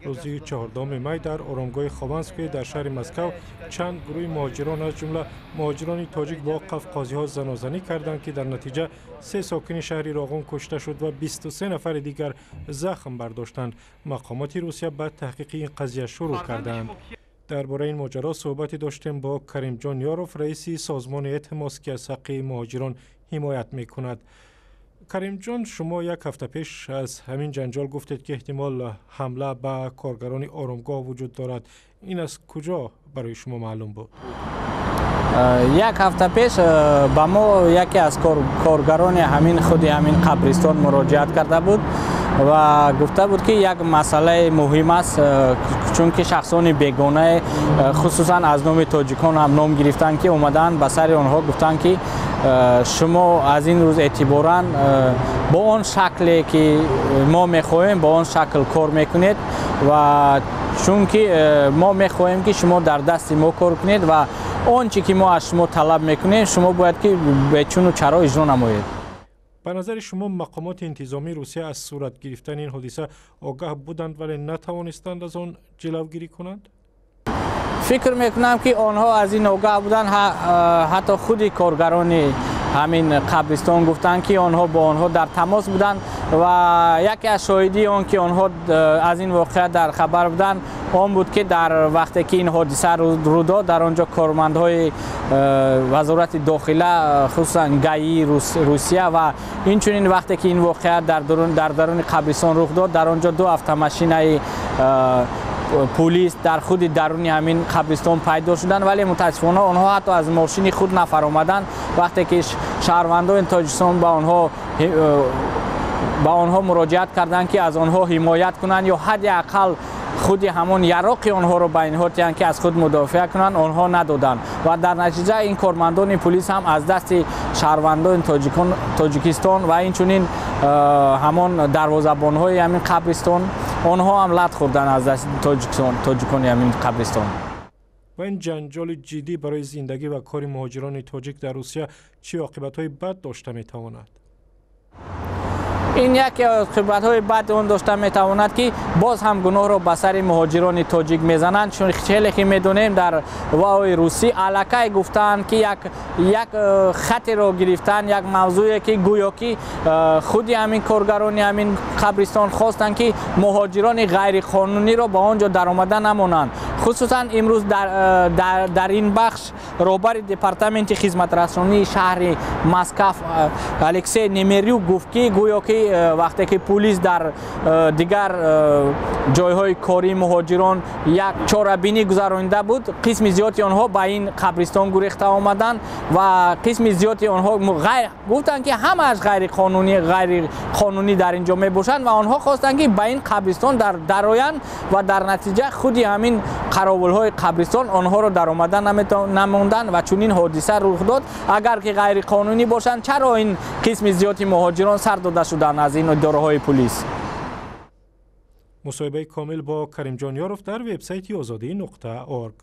Рӯзи 14 май дар оромгоҳи Хованское дар шаҳри Москав чанд гурӯҳи муҳоҷирон, аз ҷумла муҳоҷирони тоҷик, бо қафқозиҳо занозанӣ карданд, ки дар натиҷа се сокини шаҳри Роғун кушта шуд ва 23 нафари дигар захм бардоштанд. Мақомоти Русия ба таҳқиқи ин қазия шурӯъ кардаанд. Дар бораи ин моҷаро суҳбате доштем бо Каримҷон Ёров, раиси созмони Этмос, ки аз ҳаққи муҳоҷирон ҳимоят мекунад. Каримҷон, шумо як ҳафта пеш аз ҳамин ҷанҷол гуфтед, ки эҳтимол ҳамла ба коргарони оромгоҳ вуҷуд дорад. Ин аз куҷо барои шумо маълум буд? Як ҳафта пеш ба мо яке аз коргарони ҳамин худи ҳамин қабристон муроҷиат карда буд ва гуфта буд, ки як масъалаи муҳим аст, чунки шахсони бегонае, хусусан аз номи тоҷикон ҳам ном гирифтанд, ки омаданд ба сари онҳо гуфтанд, ки шумо аз ин рӯз эътиборан бо он шакле, ки мо мехоҳем, бо он шакл кор мекунед ва чунки мо мехоҳем, ки шумо дар дасти мо кор кунед ва он чӣ ки мо аз шумо талаб мекунем, шумо бояд ки бечуну чаро иҷро намоед. Ба назари шумо, мақомоти интизомии Русия аз сурат гирифтани ин ҳодиса огаҳ буданд, вале натавонистанд аз он ҷилавгирӣ кунанд? Фикр мекунам, ки онҳо аз ин огаҳ буданд. Ҳатто худи коргарони ҳамин қабристон гуфтанд, ки онҳо бо онҳо дар тамос буданд ва яке аз шоҳидии он, ки онҳо аз ин воқеа дар хабар буданд, он буд, ки дар вақте ки ин ҳодиса рӯ дод, дар он ҷо кормандҳои вазорати дохила, хусусан ГАИ Русия, ва инчунин вақте ки ин воқеа дар даруни қабристон рух дод, дар он ҷо ду автомашинаи пулис дар худи даруни ҳамин қабристон пайдо шуданд, вале мутаассифона онҳо ҳатто аз мошини худ нафаромаданд. Вақте ки шаҳрвандони Тоҷикистон ба онҳо муроҷиат карданд, ки аз онҳо ҳимоят кунанд ё ҳадди ақал худи ҳамон яроқи онҳоро ба инҳо диҳанд, ки аз худ мудофиа кунанд, онҳо надоданд ва дар натиҷа ин кормандони пулис ҳам аз дасти шаҳрвандони Тоҷикистон ва инчунин ҳамон дарвозабонҳои ҳамин қабристон, онҳо ҳам лат хӯрданд аз дасти тоҷикони ҳамин қабристон. Ва ин ҷанҷоли ҷиддӣ барои зиндагӣ ва кори муҳоҷирони тоҷик дар Русия чӣ оқибатҳои бад дошта метавонад? Ин яке оқибатҳои бади он дошта метавонад, ки боз ҳам гуноҳро ба сари муҳоҷирони тоҷик мезананд, чун хеле ки медонем, дар ВАОи русӣ аллакай гуфтаанд, ки як хатеро гирифтанд, як мавзӯе, ки гӯё ки худи ҳамин коргарони ҳамин қабристон хостанд, ки муҳоҷирони ғайриқонуниро ба он ҷо даромада намонанд. Хусусан имрӯз дар ин бахш роҳбари департаменти хизматрасонии шаҳри Москав Алексей Немерюк гуфт, ки гӯё ки вақте ки пулис дар дигар ҷойҳои кории муҳоҷирон як чорабинӣ гузаронида буд, қисми зиёди онҳо ба ин қабристон гурехта омаданд ва қисми зиёди онҳо гуфтанд, ки ҳамааш ғайриқонунӣ дар ин ҷо мебошанд ва онҳо хостанд, ки ба ин қабристон дароянд ва дар натиҷа худи ҳамин қаровулҳои қабристон онҳоро даромада намонданд ва чунин ҳодиса рух дод. Агар ки ғайриқонунӣ бошанд, чаро ин қисми зиёди муҳоҷирон сар дода шуданд аз ин идораҳои пулис? Мусоҳибаи комил бо Каримҷон Ёров дар вебсайти Озодӣ.org.